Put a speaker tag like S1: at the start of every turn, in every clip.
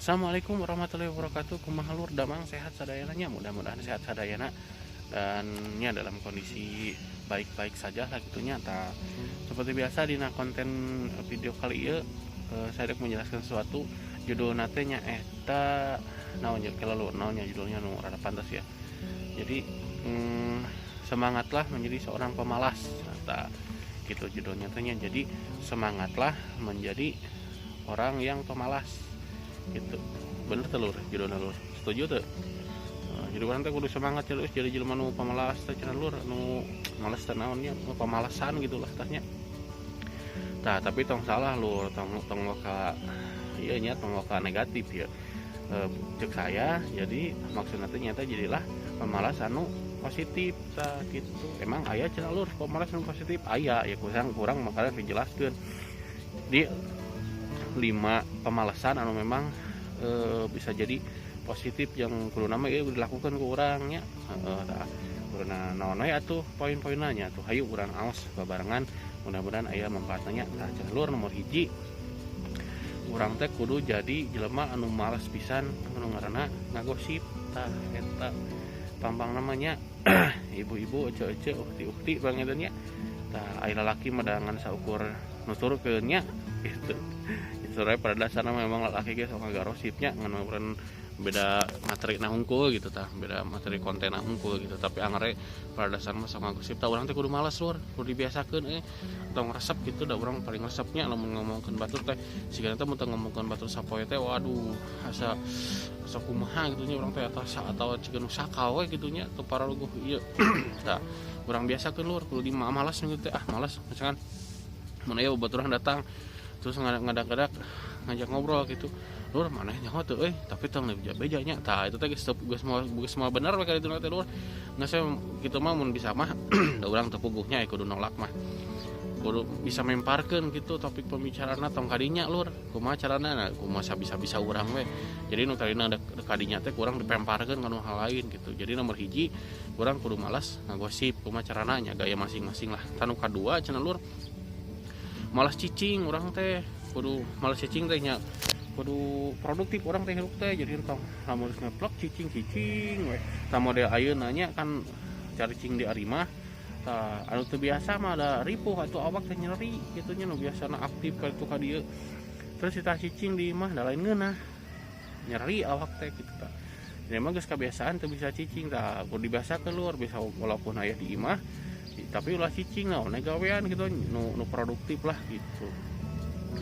S1: Assalamualaikum warahmatullahi wabarakatuh. Kumaha lur, damang sehat sadayana nya? Mudah-mudahan sehat sadayana dan nya dalam kondisi baik-baik saja lah gitunya. Tah, seperti biasa dina konten video kali ieu saya rek menjelaskan sesuatu. Judulna teh nya eta naon nya lur, naon nya judulnya nu rada pantas ya. Jadi semangatlah menjadi seorang pemalas. Tah, gitu judulnya teh nya. Jadi semangatlah menjadi orang yang pemalas gitu. Bener teh lur judulna lur? Setuju tuh? Nah, jadi urang teh kudu semangat terus jadi jelema nu pemalas teh cenah lur, nu males teh naon nya, nu pamalasan gitu lah tah nya. Tah, tapi tong salah lur, tong tong waka ieu nya, tong waka negatif ya. Cek saya jadi maksudna teh nyata jadilah pemalas anu positif tah gitu. Emang aya cenah lur pemalas anu positif? Aya ya, kurang kurang makanya dijelaskeun di 5 pemalasan anu memang bisa jadi positif yang kudu nama ieu dilakukan ku urang nya. Heeh, tah kuduna naon we atuh poin-poinna nya tuh, hayu urang aos babarengan, mudah-mudahan aya manfaatna nya. Tah cenah lur, nomor 1, urang teh kudu jadi jelema anu males pisan anu ngaranna ngagosip. Tah, eta pampang namanya ibu-ibu, ece-ece, ukti-ukti bang nya. Tah, aya lalaki mah ngan saukur nuturkeun nya gitu. Sebenarnya pada dasarnya memang laki ge sok ngagarosipnya, ngan urang beda materi na hungkul gitu tah, beda materi konten na hungkul gitu, tapi angere pada dasarnya sok ngagosip. Tah, urang teh kudu males lur, kudu dibiasakeun tong resep gitu. Da urang paling resepnya lamun ngomongkeun batur teh, sigana teh mun teu ngomongkeun batur sapoe teh, waduh, asa asa kumaha gitu nya urang teh, atau atau ciga nu sakal we gitu nya, teu pararuguh ieu. Tah, urang biasakeun lur, kudu di malas gitu teh. Ah, malas. Misalkan mun aya babaturan datang terus ngadak-ngadak ngajak ngobrol gitu, "Lur, maneh nyaho teu euy?" Tapi tong beja nya. Tah, itu teh geus geus moal bener we ka ditu teh lur. Nggak, saya gitu mah mun bisa mah da urang teu puguhnya kudu nolak mah, kudu bisa memparkeun gitu topik pembicaraan tong kadinya lur. Kumaha carana? Nah, kumaha sabisa-bisa urang we. Jadi nu tadina kadinya teh kurang dipemparkeun kana hal lain gitu. Jadi nomor 1, urang kudu malas ngagosip. Kumaha carana nya, gaya masing-masing lah. Tah, nu kadua cenah lur, malas cicing. Urang teh kudu malas cicing teh nya, kudu produktif urang teh hirup teh. Jadi tong lamun geus ngeplok cicing-cicing we. Tah, model ayeuna nya kan caricing di arimah. Tah, anu teu biasa mah ada ripuh atuh, awak teh nyeri kitu nya. Nu biasana aktif ka ditu ka dieu, terus kita cicing di imah, da lain ngeunah, nyeri awak teh gitu. Tah, jadi emang geus kebiasaan teu bisa cicing. Tah, kudu dibiasakeun lur, bisa walaupun aya di imah tapi ulah cicing, naon gawean gitu nu, nu produktif lah gitu.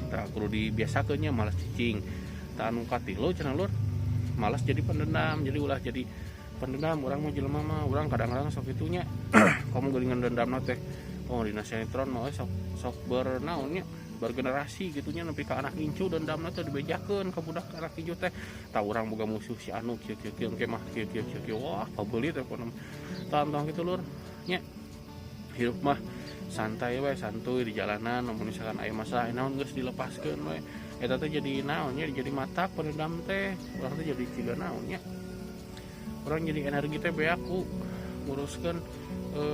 S1: Tah, kudu dibiasakeun nya, malas cicing. Tah, anu katilu cenah lur, malas jadi pendendam. Jadi ulah jadi pendendam. Urang mah jelema mah urang kadang-kadang sok itunya, kamu geuningan dendam teh, oh, dina sinetron mah sok sok bernaon nya, bergenerasi gitu nya, nepi ka anak incu dendamna teh dibejakeun ka budak anak incu teh. Tah, urang boga musuh si anu kieu kieu kieu, engke mah kieu kieu kieu kieu, wah, pabeuli teh pokona. Tah, tong kitu lur nya. Hirup mah santai we, santuy di jalanan. Lamun misalkan aya masalah naon, geus dilepaskeun we eta teh. Jadi naon nya, jadi matak pendendam teh urang teh jadi ciga naon nya, urang jadi energi teh beak ku nguruskeun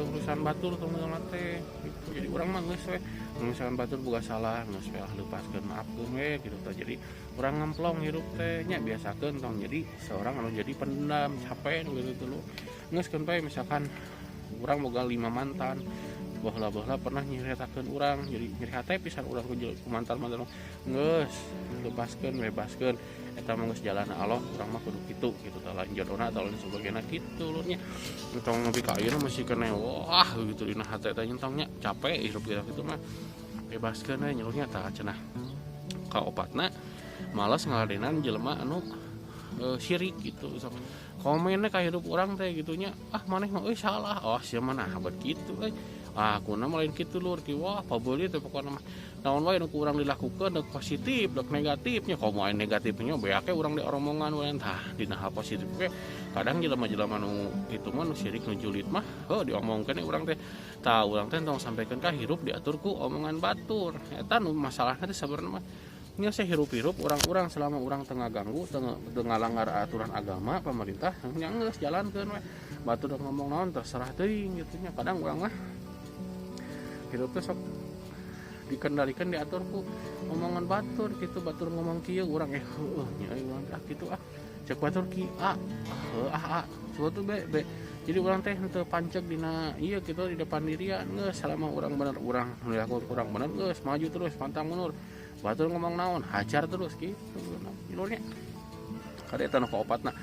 S1: urusan batur teman teh gitu. Jadi urang mah geus we, misalkan batur boga salah, geus we lah, lepaskeun, maafkeun we gitu tah. Jadi urang ngemplong hirup teh nya, biasakeun tong jadi seorang anu jadi pendendam, capek nu gitu lu. Geus keun bae, misalkan urang boga 5 mantan, baheula-baheula pernah nyeritakeun urang, jadi nyeri hate pisan urang ku mantan-mantan, geus lepaskeun, bebaskeun, eta mah geus jalana Allah. Urang mah kudu kitu gitu tah, lain jodona atau lain sebagainya kitu lur nya. Tong nepi ka ayeuna masih kene wah gitu dina hate teh nyentong nya, capek hirup kita kitu mah. Bebaskeun we nya lur nya. Tah cenah, kaopatna, malas ngaladenan jelema anu sirik gitu, sok komennya ka hirup urang teh gitunya, "Ah, maneh mah euy salah, oh, sia mah nah bet kitu euy." Ah, kuna mah lain kitu lur ki. Wah, pabeuli teh pokona mah naon wae nu ku urang dilakukeun, dek positif dek negatifnya, komo aya negatifnya beak urang di oromongan we. Tah, dina hal positif we kadang jelema-jelema nu kitu mah, nu sirik, nu julid mah heuh diomongkeun urang teh. Tah, urang teh tong sampaikeun ka hirup diatur ku omongan batur. Eta nu masalahna teh sabenerna mah nya. Saya hirup-hirup orang-orang selama urang tengah ganggu, tengah tengah langgar aturan agama, pemerintah nya, geus jalankeun we. Batur ngomong naon terserah teuing gitu nya. Kadang urang mah hirup teh sok Dikendalikan diatur ku omongan batur gitu, batur ngomong kieu urang heueuh nya euy urang ah kitu ah. Cek batur ki A, heuh ah A, cek B B. Jadi urang teh henteu panceg dina ieu kitu di depan dirian geus selama urang bener urang dilakukan kurang bener geus maju terus pantang mundur. Batur ngomong naon hajar terus gitu lur nya. Kade eta nu kaopatna.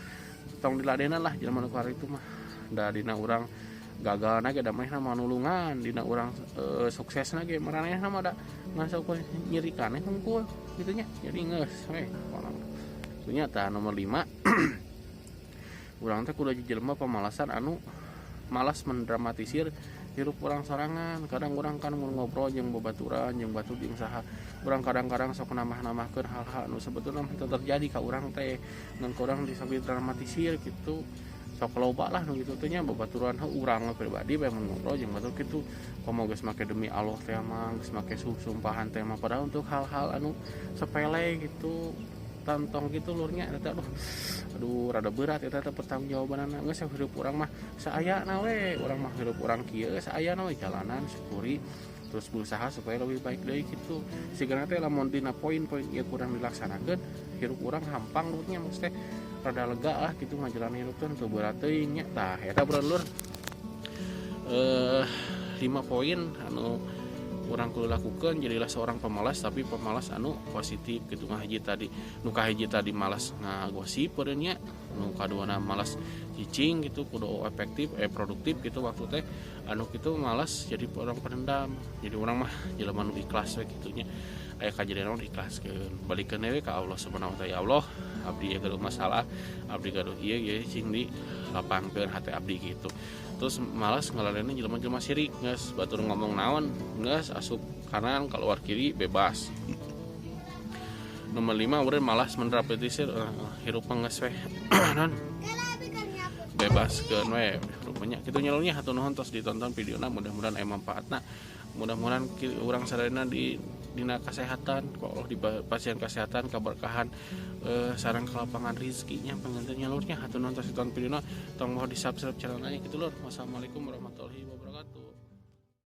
S1: Tong diladenan lah jelema nu itu mah. Da dina urang gagal na ge da manehna mah nulungan, dina urang suksesna ge maranehna mah da ngan saukur nyeri kaneh hungkul kitu nya. Jadi geus we nya tah nomor 5 urang teh kudu jelema pemalasan anu malas mendramatisir hirup urang sorangan. Kadang urang kan mun ngobrol jeung babaturan jeung batur jeung saha, urang kadang-kadang sok nambah-nambahkeun hal-hal anu sebetulna teu terjadi ka urang teh, ngan kurang disebut dramatisir gitu. Sok loba lah nu kitu teh nya babaturan urang pribadi bae mun ngobrol jeung batur kitu, komo geus make demi Allah teh mah geus make sumpahan teh mah, padahal untuk hal-hal anu sepele gitu tantong gitu lurnya eta aduh rada berat eta teh pertanggungjawabanana. Geus hirup urang mah saayana we, urang mah hirup urang kieu saayana we jalanan syukuri terus berusaha supaya lebih baik deui kitu. Sigana teh lamun dina poin-poin ieu kurang dilaksanakeun hirup urang hampang lurnya, maksud teh rada lega lah kitu ngajalani hirup teh teu berat teuing nya. Tah eta bro lur 5 poin anu urang kudu lakukan, jadilah seorang pemalas tapi pemalas anu positif gitu. Ngahiji tadi nu kahiji tadi malas ngagosip nya, nu kaduana malas cicing gitu kudu efektif produktif gitu waktu teh, anu kitu malas jadi orang pendendam. Jadi urang mah jelema nu ikhlas we kitu nya, aya kajadian naon ikhlaskeun balikeun we ka Allah Subhanahu wa taala. Ya Allah abdi ieu gaduh masalah, abdi gaduh ieu ieu cing di lapangkeun hate abdi gitu. Terus malas ngaladenan jelema-jelema sirik geus batur ngomong naon geus asup kanan keluar kiri bebas. Nomor 5 urang malas mendramatisir hirup geus we non bebaskeun we rupanya kitu nya lur nya. Hatur nuhun tos ditonton videona, mudah-mudahan aya manfaatna, mudah-mudahan urang sadayana di dina kesehatan ku Allah di pasien kesehatan keberkahan sareng kelapangan rezekinya panganten nya lur nya. Hatur nuhun tos ditonton videona, tong moho di subscribe channelnya gitu lur. Wassalamualaikum warahmatullahi wabarakatuh.